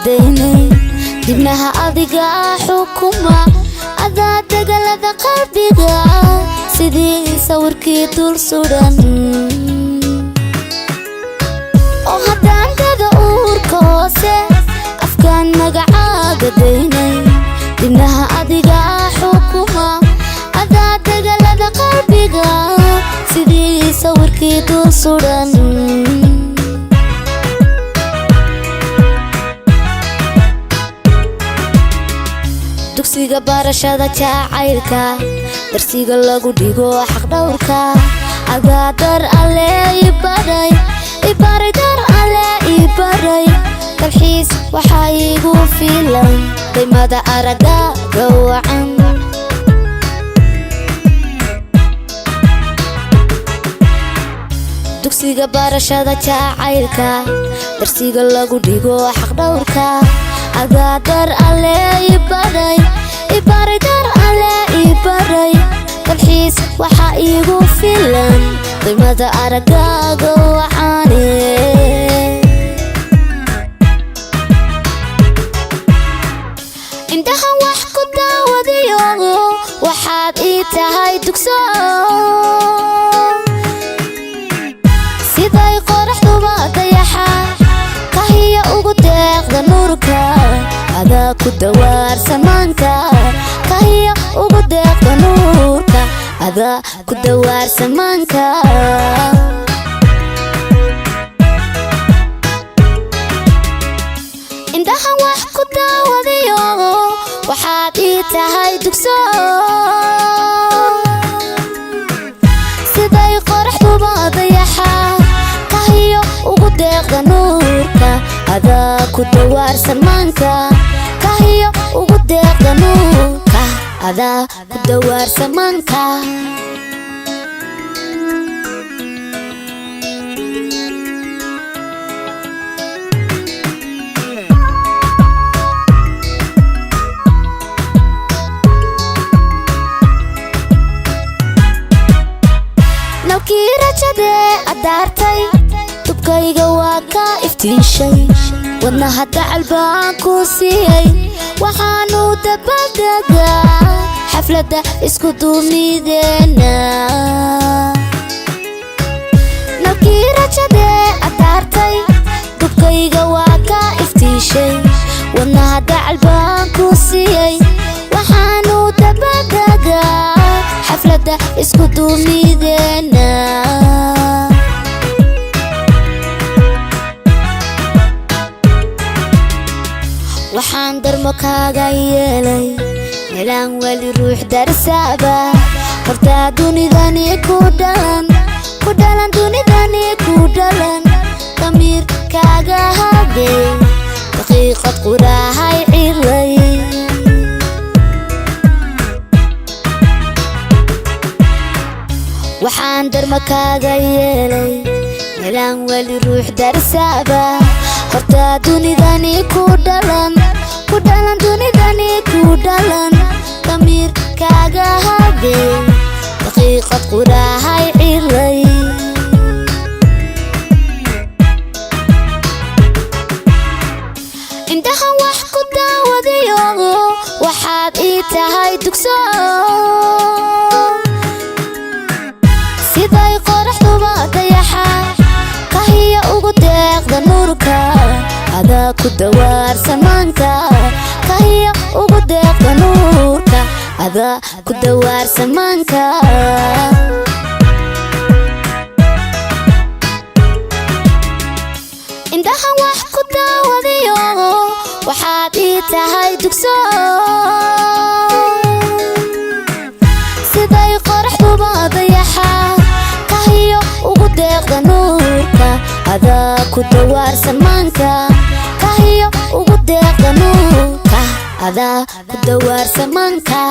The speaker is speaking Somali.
daynay, dibnaha adiga xukuma, adaa degalada qalbiga sidii sawirkii dul sudan. Oo haddaan dada uurka hoose afkaan magacaaga daynay, dibnaha adiga xukuma, adaa degalada qalbiga sidii sawirkii dul sudan. Dugsiga barashada jacaylka, darsiga lagu dhigo xaqdhowrka, adaa dar alle ibaray, ibaray dar alle ibaray. Dalxiis waxaa iigu filan qiimada aragaaga wacan. Dugsiga barashada jacaylka, darsiga lagu dhigo xaqdhowrka, adaa dar alle ibaray, ibaray dar alle ibaray. Dalxiis waxaa iigu filan qiimada aragaaga wacane. Indhaha wax ku daawadayo, waxaad ii tahay dugso, siday qoraxduba dayaxa kahiya ugu deeqda nuurka, adaa ku dawaar samaanka, kahiya ugu deeqda nuurka, adaa ku dawaar samaanka. Indhaha wax ku daawadayo, waxaad ii tahay dugso, siday qoraxduba dayaxa kahiyo ugu deeqda nuurka, adaa ku dawaar samaanka, kahiyo ugu deeqda nuurka, adaa ku dawaar samaanka. Nalkii rajadee adaartay, dubkayga waa ka iftiishay, wadnaha dacal baan ku siiyey, waxaanu dabadegaa xafladda isku duumideena. Nalkii rajadee adaartay, dubkayga waa ka iftiishay, wadnaha dacal baan ku siiyey, waxaanu dabadegaa xafladda isku duumideena. Waxaan darmo kaaga yeelay meelaan weli ruux darsaaba, hortaa dunidani ku dhalan, ku dhalan dunidani ku dhalan, damiir kaaga hagay daqiiqad quraahay cilay. Waxaan darmo kaaga yeelay meelaan weli ruux darsaaba, hortaa dunidani ku dhalan, ku dhalan dunidani ku dhalan, damiir kaaga hagay daqiiqad quraahay cilay. Indhaha wax ku daawadayo, waxaad ii tahay dugso, siday qoraxduba dayaxa kahiya ugu deeqda nuurka, adaa ku dawaar samaanka, kahiya ugu deeqda nuurka, adaa ku dawaar samaanka. Indhaha wax ku daawadayo, waxaad ii tahay dugso, siday qoraxduba dayaxa kahiyo ugu deeqda nuurka, adaa ku dawaar samaanka, kahiyo ugu deeqda nuurka, adaa ku dawaar samaanka.